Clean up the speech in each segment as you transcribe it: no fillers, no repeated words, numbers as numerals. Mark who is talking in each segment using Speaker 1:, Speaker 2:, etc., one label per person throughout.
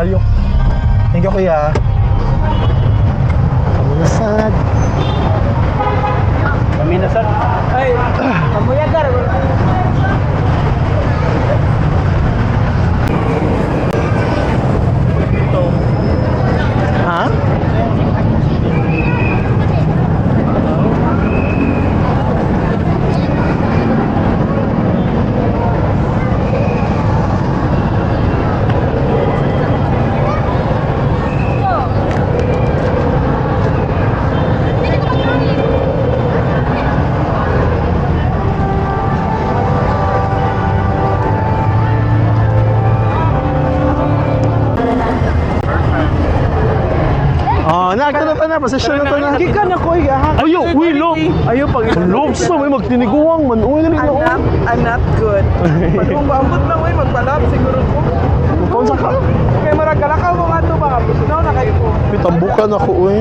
Speaker 1: Hayok. Thank you, kuya. Kamo na sad.
Speaker 2: Kami na sir.
Speaker 3: Ay, kamuyagar.
Speaker 1: Ha? Oh, na na ta na, pasensya na ta na.
Speaker 3: Gikan ako ya.
Speaker 1: Ayo, uy, lo.
Speaker 3: Ayo pag
Speaker 1: Lo, sa may magtiniguang man. Uy, dali na.
Speaker 3: Anak, I'm not good. Pag umaambot lang oy, magbalab siguro ko.
Speaker 1: Kung sa ka?
Speaker 3: Kay marag kalakaw mo nga to baka pusunaw na kayo ko.
Speaker 1: May tambukan ako, uy.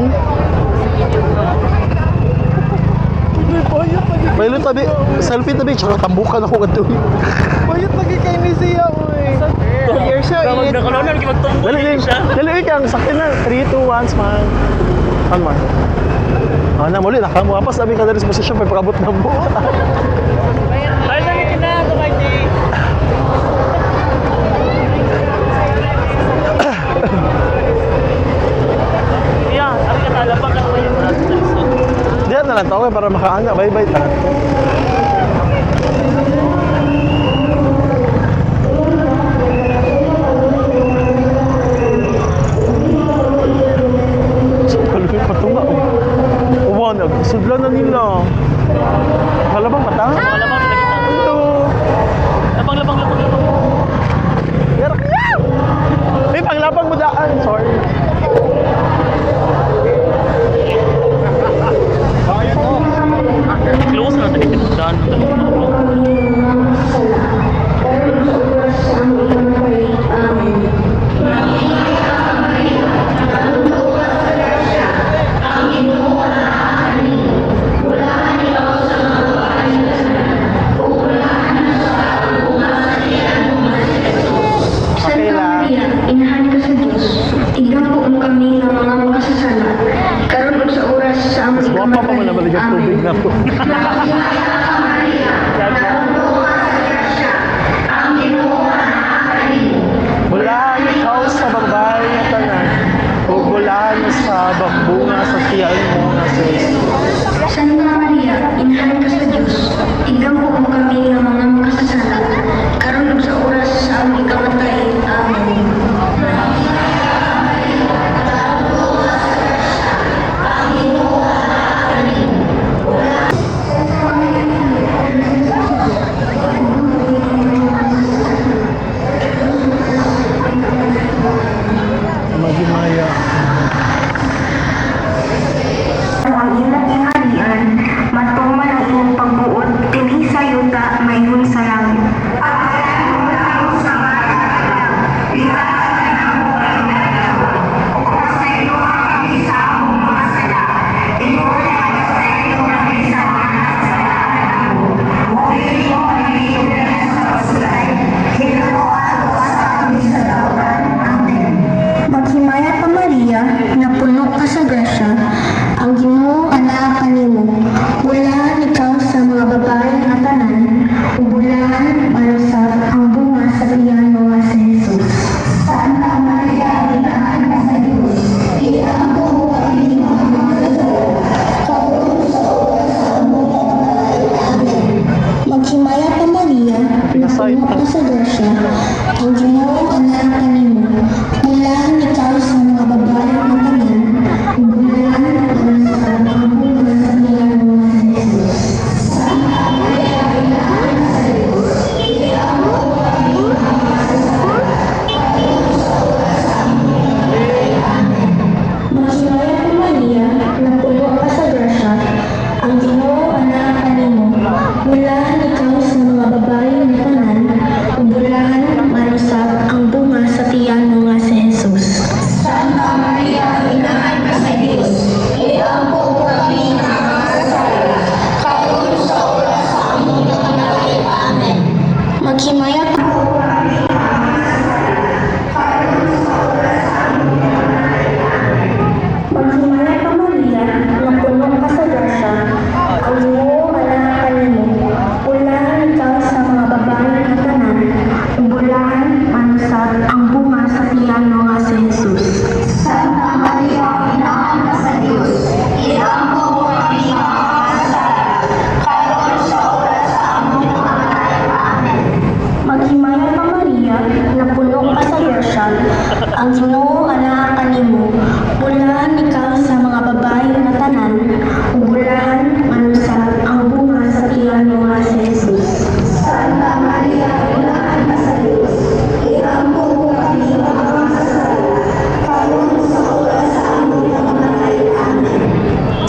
Speaker 1: May tabi, selfie tabi, tsaka tambukan ako kadto.
Speaker 3: Bayot lagi kay ni siya oy. You're so
Speaker 2: Tawag na kalonan, magtumbo
Speaker 1: Dali, dali,
Speaker 2: siya.
Speaker 1: dali, kang sakit na. 3, 2, 1, smile. One more. Ah, na muli, nakamuapas sabi ka dali sa posisyon, may pakabot na mo.
Speaker 2: Ay, sa na, tumay. Yeah, ang katalabang ka pa yung sa lisod.
Speaker 1: Diyan na lang tao para makaana. Bye-bye ta. So, kaluhin pa ito nga. Oh. Uwa, nagsudla na nila. Halabang pata?
Speaker 2: Labang na kita.
Speaker 1: Ito.
Speaker 2: Labang, labang, labang, labang.
Speaker 1: Meron. May panglabang mo daan. Sorry.
Speaker 2: Close na tayo.
Speaker 4: Ang Ginoo anaa kanimo, bulahan ikaw sa mga babayi nga tanan, ug bulahan man usab ang bunga sa tiyan mo nga si Jesus.
Speaker 5: Santa Maria, Inahan ka sa Diyos, iampo mo kami nga mga makasasala, karon sa oras sa among pagkamatay. Amen.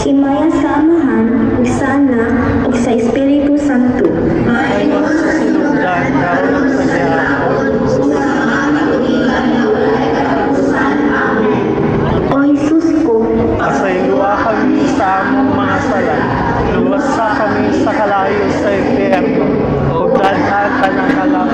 Speaker 4: Himaya sa Amahan, ug sa Anak, ug sa Espiritu Santo.
Speaker 5: Maayo sa sinugan, karon sa gihapon, ug sa mga katuigan nga walay katapusan. Amen.
Speaker 4: O Jesus ko,
Speaker 1: Pasayloa kami sa among mga sala. Luwasa kami sa kalayo sa impyerno. Ug dalha tanang kalam.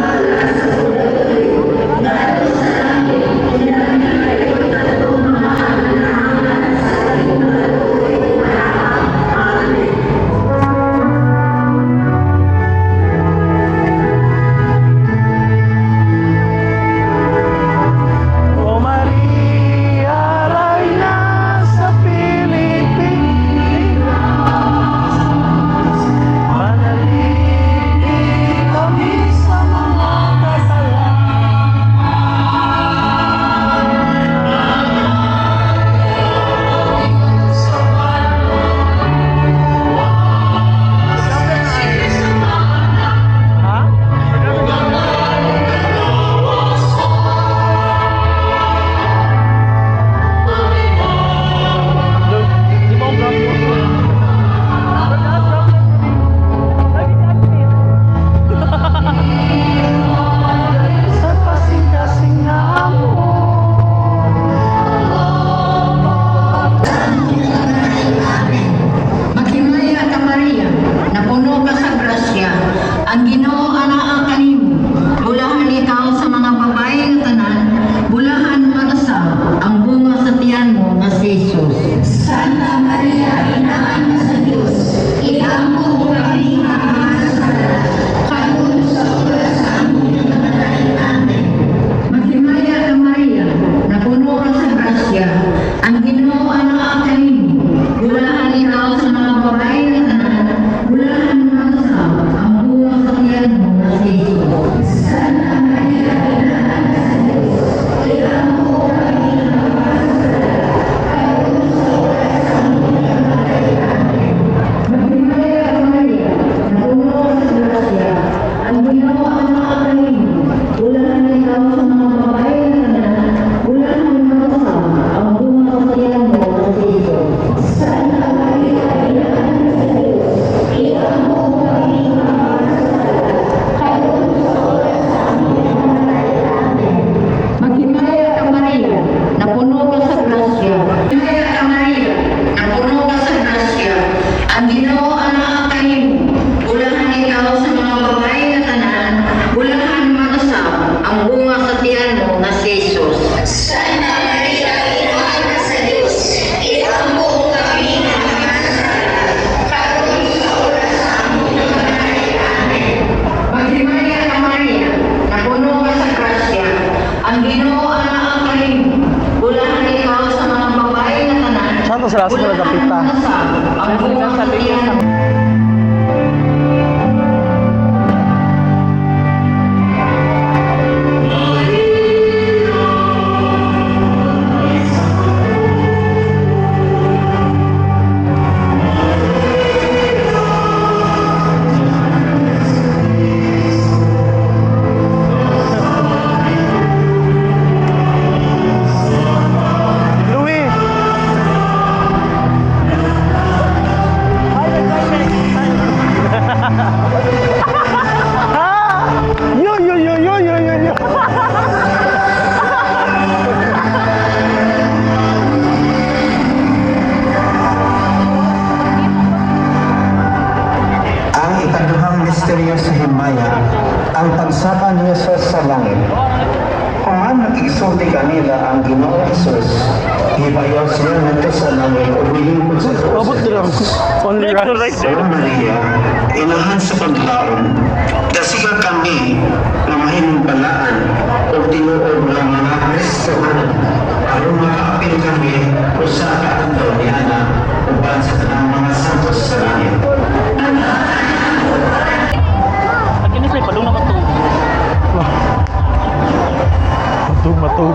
Speaker 1: O Maria, Reyna sa Pilipinas, manalili kami sa mga kasalanan. Ha? Di ba ang Sa kasing-kasing mo.
Speaker 6: Maghimaya ka Maria, napuno ka sa grasya, ang Ginoo anaa kanimo. Bulahan ikaw sa mga babae nga tanan, bulahan man usab ang bunga sa tiyan mo nga si Jesus.
Speaker 5: Santa Maria, Inahan ka sa Diyos, iampo mo kami nga mga makasasala, karon sa oras sa among pagkamatay. Amen.
Speaker 6: Maghimaya ka Maria, napuno ka sa grasya, ang Ginoo anaa kanimo. Bulahan ikaw sa mga babae nga tanan, bulahan man usab ang bunga sa tiyan mo nga si Jesus.
Speaker 5: Santa Maria, Inahan ka sa Diyos, iampo mo kami nga mga makasasala, karon sa oras sa among pagkamatay. Amen.
Speaker 6: Maghimaya ka Maria, napuno ka sa grasya, ang Ginoo anaa kanimo. Bulahan ikaw sa mga babae nga tanan, bulahan man usab ang bunga sa tiyan mo nga si Jesus.
Speaker 5: Santa Maria, Inahan ka sa Diyos, iampo mo kami nga mga makasasala, karon sa oras sa among pagkamatay. Amen.
Speaker 6: Maghimaya ka Maria, napuno ka sa grasya. Maghimaya ka Maria, napuno ka sa grasya. Ang Ginoo anaa kanimo. Bulahan ikaw sa mga babae nga tanan, bulahan man usab ang bunga sa tiyan mo nga si Jesus.
Speaker 5: Santa Maria, Inahan ka sa Diyos, iampo mo kami nga mga makasasala, karon sa oras sa among pagkamatay. Amen.
Speaker 6: Maghimaya ka Maria, napuno ka sa grasya. Ang Ginoo anaa kanimo. Bulahan ikaw sa mga babae nga tanan.
Speaker 1: Saan to sila? Sa
Speaker 6: Bulahan
Speaker 1: dapita?
Speaker 6: man usab ang bunga sa tiyan mo.
Speaker 1: Louie! Ha? Yo, yo, yo, yo, yo, yo, yo.
Speaker 7: Ang ikaduhang misteryo sa himaya, ang pagsaka ni Jesus sa langit. Human nakigsulti kanila ang Ginoong Jesus, gibayaw siya ngadto sa langit ug milingkod sa tuo
Speaker 1: Abot
Speaker 7: sa
Speaker 1: lang.
Speaker 7: Dios.
Speaker 1: Only rice.
Speaker 7: O Maria, inahan sa paglaom, dasiga kami nga mahimong balaan ug tinuod nga mga Kristohanon aron makaapil kami usa ka adlaw niana uban sa tanang mga santos sa langit.
Speaker 2: Pag yun sa'yo, padung naman to.
Speaker 1: Matug, matug.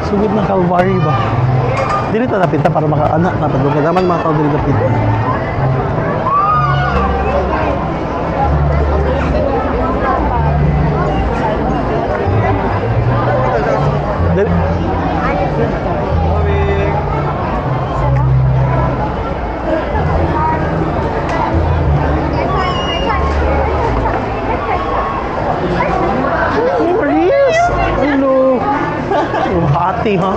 Speaker 1: Sugod ng Calvary ba? Dili ta dapita para makaana na padung kay daman mga tao dili dapita. Dili. Maurice! Hello! Oh, hati, ha?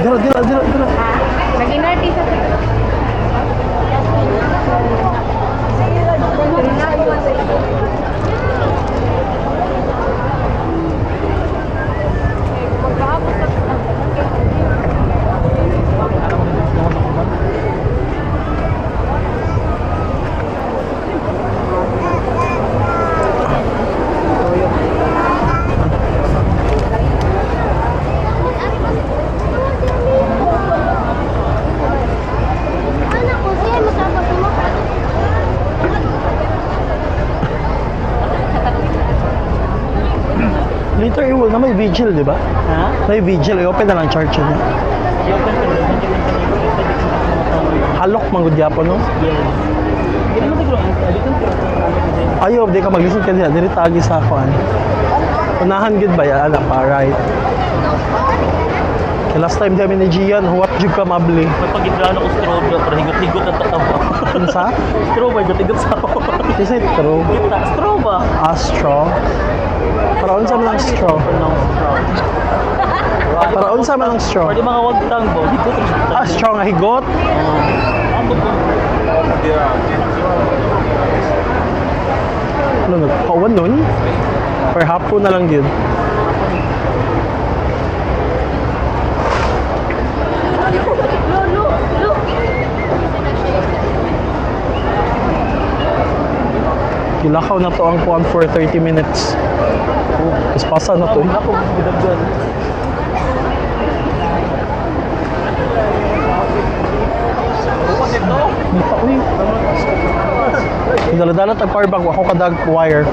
Speaker 1: Dira, dira, dira, dira.
Speaker 8: Nag-inarti sa
Speaker 1: Later, iwal na may vigil, di ba?
Speaker 2: Ha?
Speaker 1: May vigil, i-open na lang church niya.
Speaker 2: I-open ko lang. Medyo medyo medyo medyo
Speaker 1: Halok, manggod yapon, no?
Speaker 2: Yes. Hindi naman siguro ang dito ang
Speaker 1: Ayaw, di ka maglisod ka diha. Dili tagi sa kuan. Unahan gid ba yan? Ana pa, right? Kaya last time kami ni Gian, huwat jud ka mabli.
Speaker 2: May pagidrano ko straw pero higot-higot ang tatawa.
Speaker 1: Unsa?
Speaker 2: Straw ba higot-higot sa ako.
Speaker 1: Is it true?
Speaker 2: Kita, straw ba?
Speaker 1: Ah, straw? Para unsa man ang straw?
Speaker 2: Ano straw?
Speaker 1: Para unsa man ang straw?
Speaker 2: Pwede mga wagtang ba? Higot ang siya.
Speaker 1: Ah, straw nga higot?
Speaker 2: Ambot ko.
Speaker 1: Ano, nagpauwan nun? Per hapon na lang yun. Gilakaw na to ang kuwan for 30 minutes. Tapos pasa na to eh.
Speaker 2: Ako, gidagdan.
Speaker 1: Dito, uy. Dala-dala tag power bank, ako kadag wire.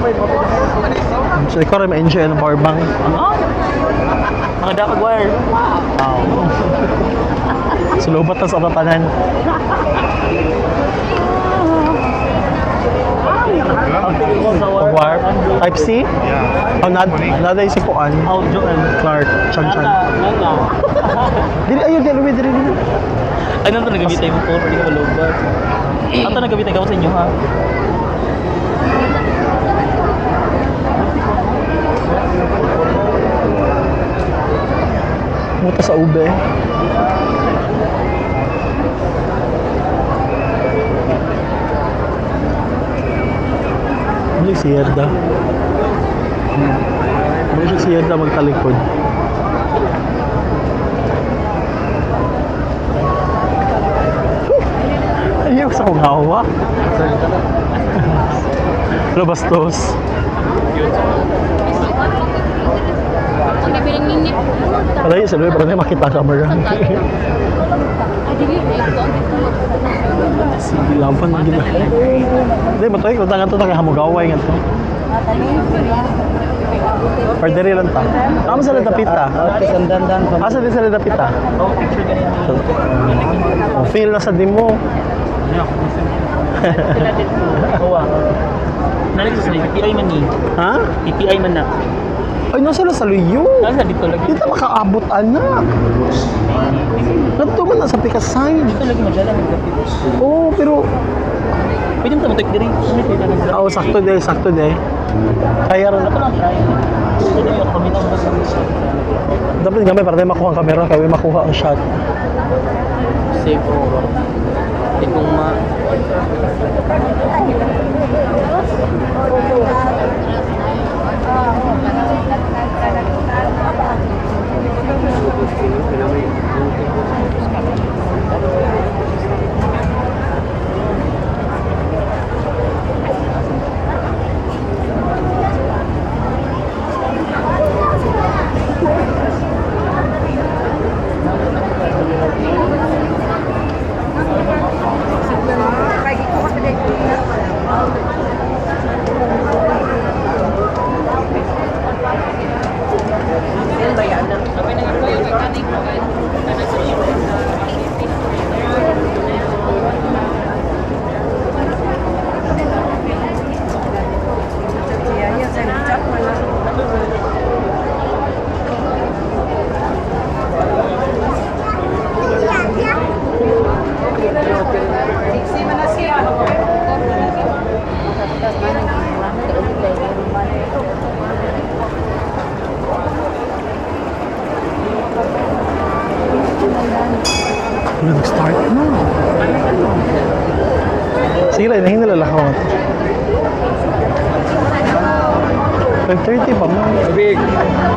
Speaker 1: So ikaw rin ma-enjoy ang power bank.
Speaker 2: Ano? Mga dakag wire.
Speaker 1: Wow. Sulubat na sa tatanan.
Speaker 2: Ang
Speaker 1: Wire. Type C? Yeah. Oh, nad si Kuan.
Speaker 2: Audio and
Speaker 1: Clark. Chan Chan.
Speaker 2: Nana.
Speaker 1: Dili ayo dili dili dili.
Speaker 2: Ay, nandito nagamitin mo po. Pwede ka malubat. Ato nagamitin ka sa inyo ha.
Speaker 1: Muta sa ube. Ano si Yerda? Ano si Yerda magtalikod? Ayaw sa kong hawa. Ano bastos?
Speaker 8: Ang nabiling ninip.
Speaker 1: Palayo sa luwi, para na makita ang camera.
Speaker 8: Ay, dili.
Speaker 1: Sige, lampan na gina. Hindi, matuloy ko tangan to, taga hamugaway nga to. Or diri lang ta. Amo sa dapita. Asa din sa dapita?
Speaker 2: Oh, picture ganyan.
Speaker 1: Oh, feel na sa dimo.
Speaker 2: Sila dito. Kuha. Nalig sa sanay, PPI man ni.
Speaker 1: Ha?
Speaker 2: PPI man na.
Speaker 1: Ay, nasa na sa luyo.
Speaker 2: Nasa dito lagi.
Speaker 1: Di ta makaabot anak. Nagto man na sa Pikasay.
Speaker 2: Dito lagi madala nagdapit.
Speaker 1: Oo, pero
Speaker 2: Pwede mo tayo diri. Pwede tayo nagdapit.
Speaker 1: Oo, sakto de, sakto de. Kaya rin.
Speaker 2: Ako lang try. Pwede yung kami nang basta.
Speaker 1: Dapat gamay para tayo makuha ang camera, kaya makuha ang shot.
Speaker 2: Save over. Hindi kong ma...
Speaker 1: Wala, nag-start na. Sige lang, nahinalala ko. 5:30 pa man.
Speaker 3: Big.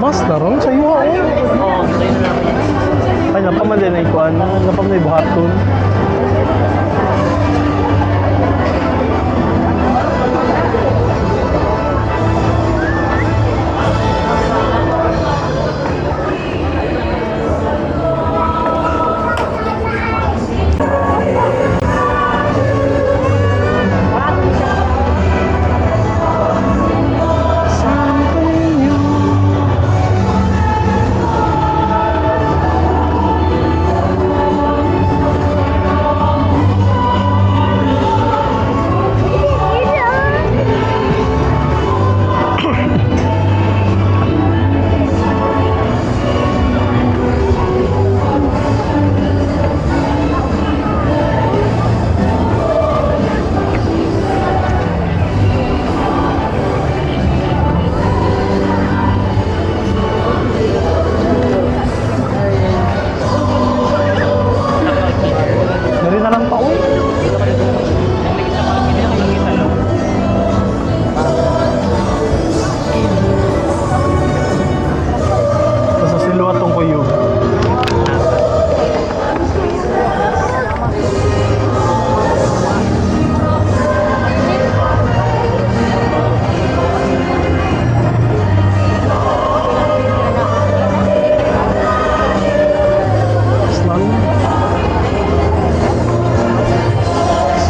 Speaker 1: Mas na ron, sa iyo ako.
Speaker 2: Oo, sa'yo na lang.
Speaker 1: Ay, napaman din ay kuan. Napaman ay buhaton. Dari na lang pa, uy. Basta siluwa tong kuyog. Slang.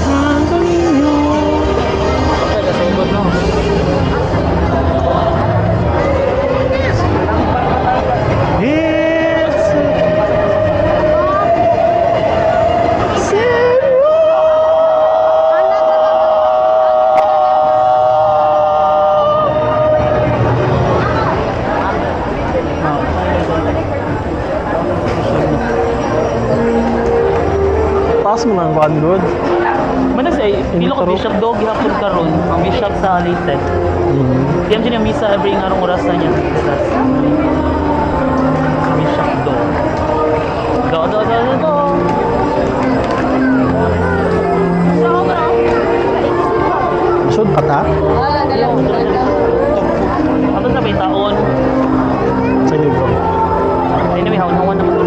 Speaker 1: Santo Niño. It's Taas mo na ang one good.
Speaker 2: Mana say, pilo ko
Speaker 1: Intro.
Speaker 2: bishop dog gihapon karon, ang bishop sa Leyte. Diyam siya misa every ngarong oras na niya. Bishop dog. Do do do do do.
Speaker 1: Sud pa ta?
Speaker 2: Ato sa may taon.
Speaker 1: Sa libro.
Speaker 2: Anyway, hawan-hawan naman to.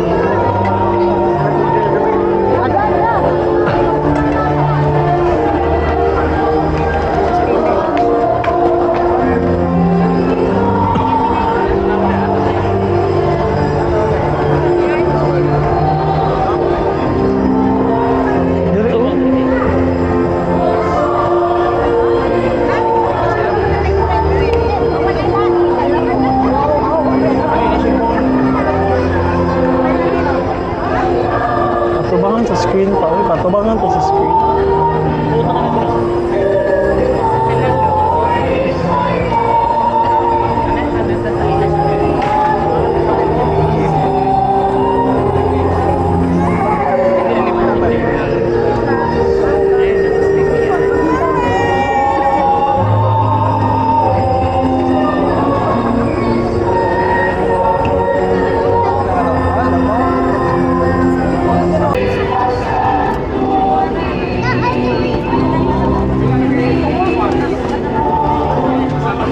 Speaker 1: Diri oh. Patubangan sa screen pa, uy. Patubangan to sa screen.
Speaker 2: Puta ka na sila.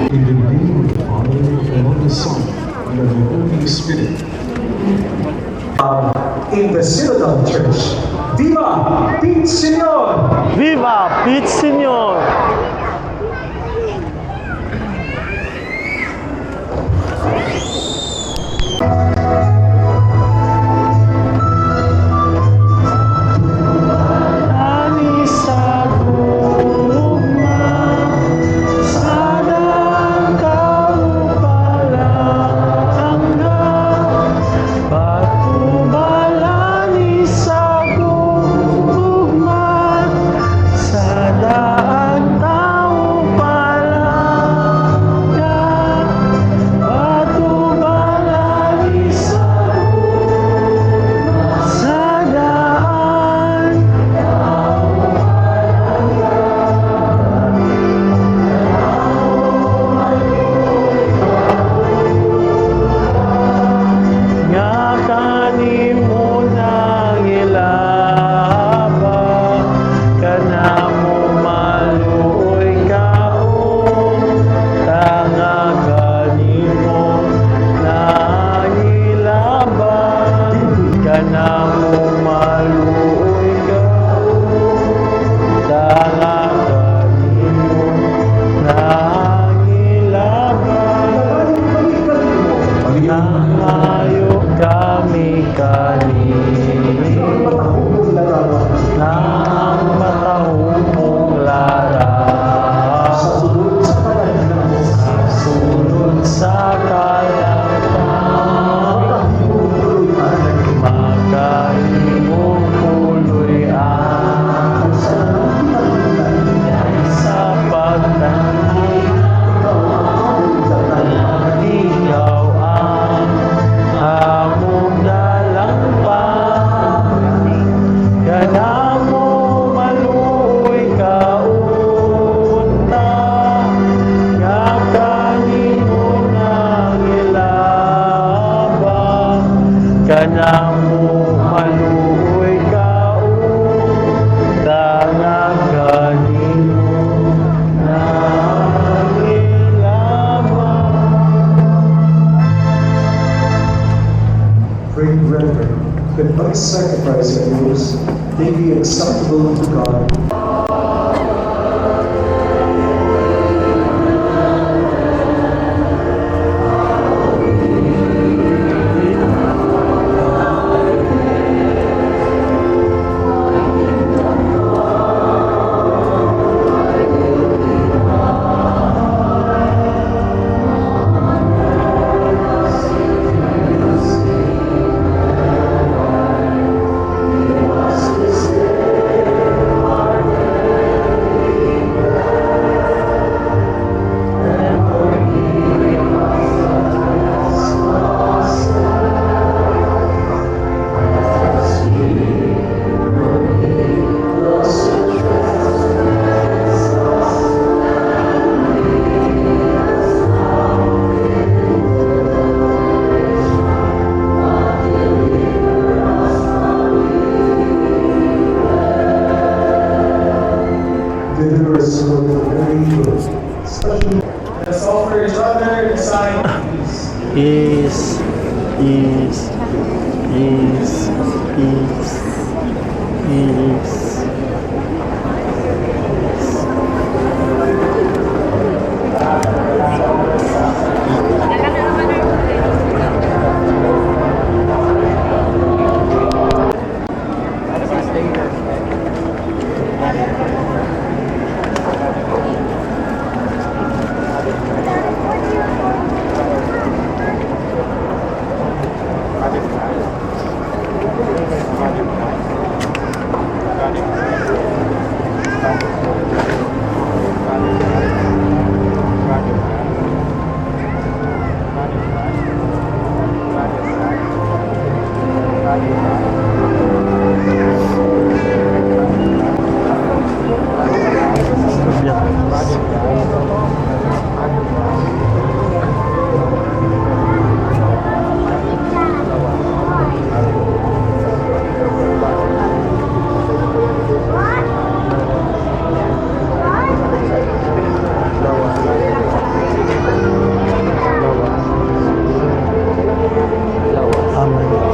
Speaker 9: In the name of the Father, and of the Son, and of the Holy Spirit.
Speaker 7: In the Synodal Church. Viva Pete Senor!
Speaker 1: Viva Pete Senior! Ani sa gugma, sa dangkaupalang Patubalani sa gugma, sa daan tao palangga. Patubalani kanimo nang matahumong laraw sa sulod sa kalangkan, makahimong puloy-an sa pagtangki. Ikaw ang among dalangpan. Kanamo maluoy ka unta nga kanimo nangilaba. Kanamo maluoy ka unta nga kanimo nangilaba.
Speaker 9: Pray, brethren, that my sacrifice and yours may be acceptable to God. Deliver us from the very evil, especially
Speaker 3: Let's offer each other the sign of peace.
Speaker 1: Peace, peace, peace, peace, peace. Yeah. Amen.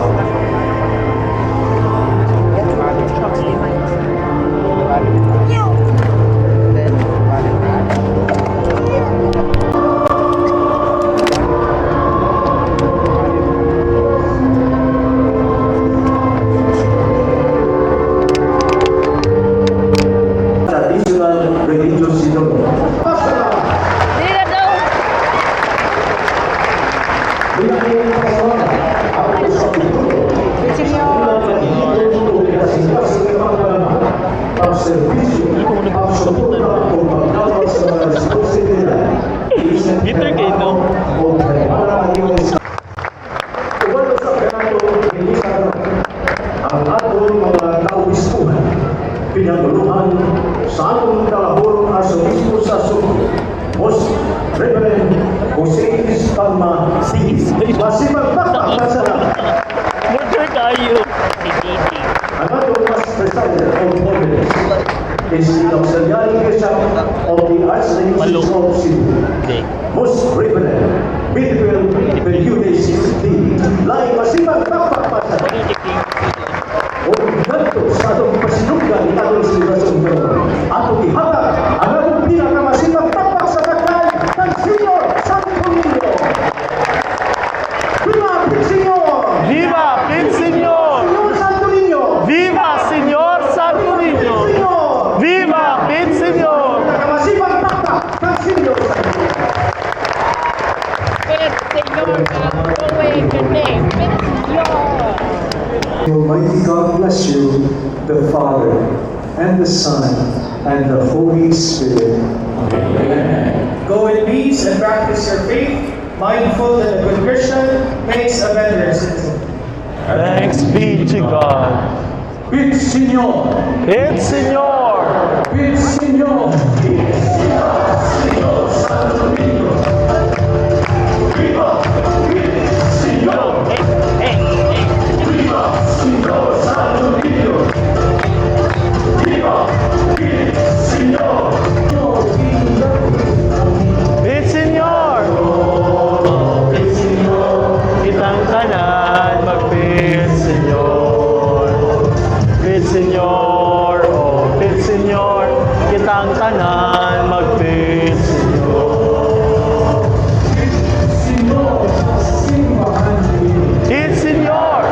Speaker 7: Traditional religious syndrome.
Speaker 8: Dili na daw.
Speaker 7: Ang serbisyo, ang suporta o pagtawag sa mga responsibilidad.
Speaker 2: Bitter kay no?
Speaker 7: O para maging Uban sa kanato Elisa, ang atong mga kaubispuhan, pinanguluhan sa atong kalahurong arsobispo sa Sugbo, Most Reverend Jose Palma C. Masipag pakpak sa
Speaker 2: Murder kayo. Si Didi.
Speaker 7: Ang atong mas presider of Congress is the Auxiliary Bishop of the Archdiocese of Cebu,
Speaker 2: Hindi.
Speaker 7: Most Reverend Bidwell Bermudez D. Laing masipag pakpak sa o ganto sa atong pasinugdan ni atong selebrasyon karon. Atong ihatag ang atong pinakamasipag pakpak sa katay ng Senior Santo Niño. Viva Pit Senior!
Speaker 1: Viva Pit.
Speaker 9: Almighty God bless you, the Father, and the Son, and the Holy Spirit.
Speaker 3: Go in peace and practice your faith, mindful that a good Christian makes a better citizen.
Speaker 1: Thanks be to God.
Speaker 9: It's Señor!
Speaker 1: It's Señor!
Speaker 9: It's Señor!
Speaker 2: Hey, hey.
Speaker 1: It's Señor! It's Señor! Kitang tanan mag-Pit Señor. Pit Señor! Oh, Pit Señor! Kitang tanan mag-Pit Señor. It's Señor!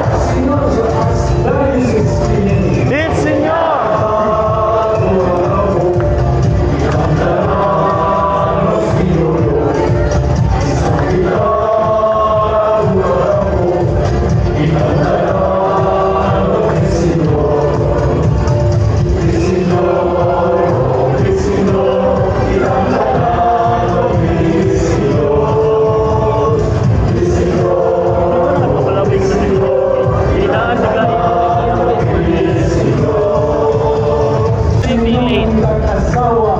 Speaker 1: It's Señor!
Speaker 2: Late.
Speaker 9: Asawa,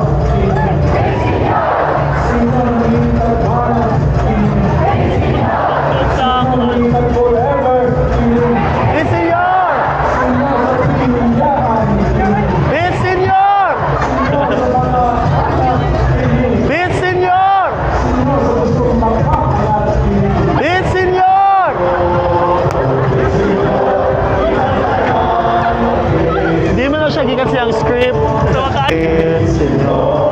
Speaker 2: Sa
Speaker 9: forever,
Speaker 1: It's Señor! It's Señor! It's Señor! It's Señor! Hindi mo na siya gikan siyang script. It's Señor.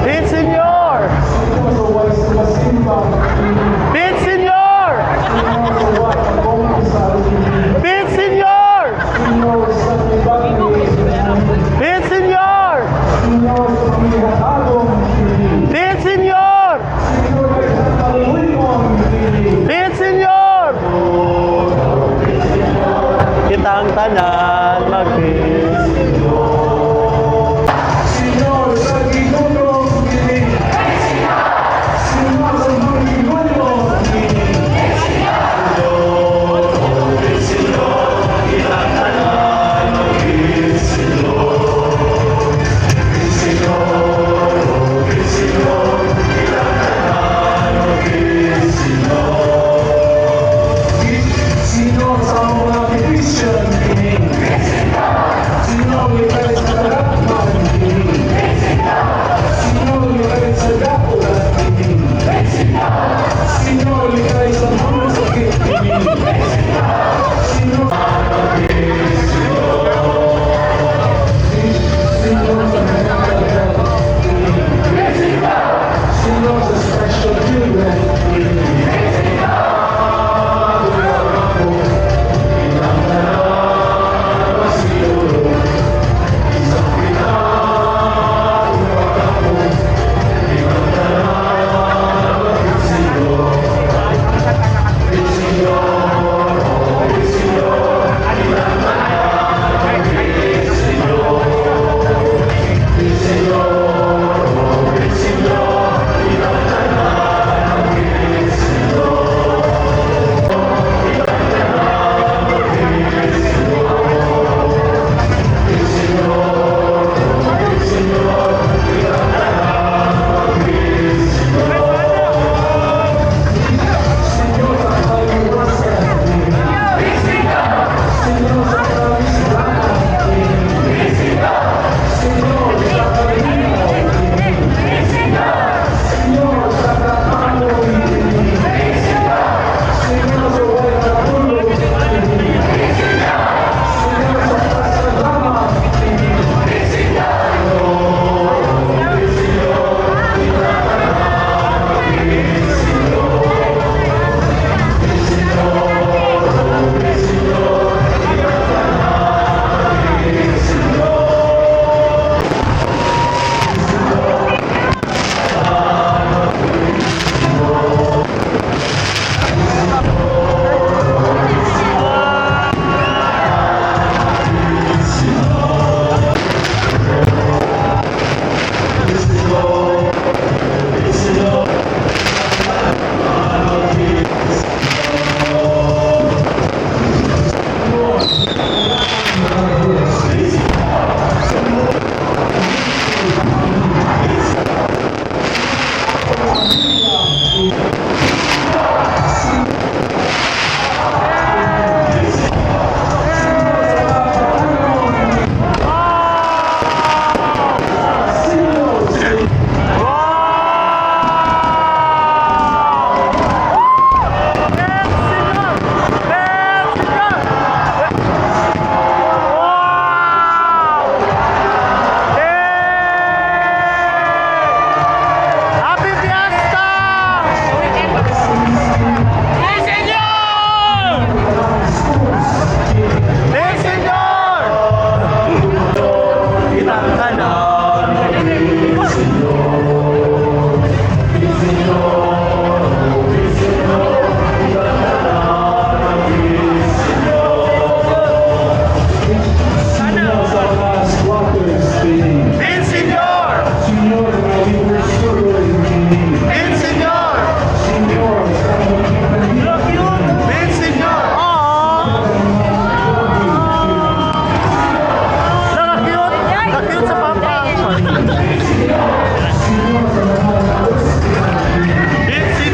Speaker 1: It's Señor! It's Señor! It's Señor! It's Señor! It's Señor! It's Señor! Kitang tanan.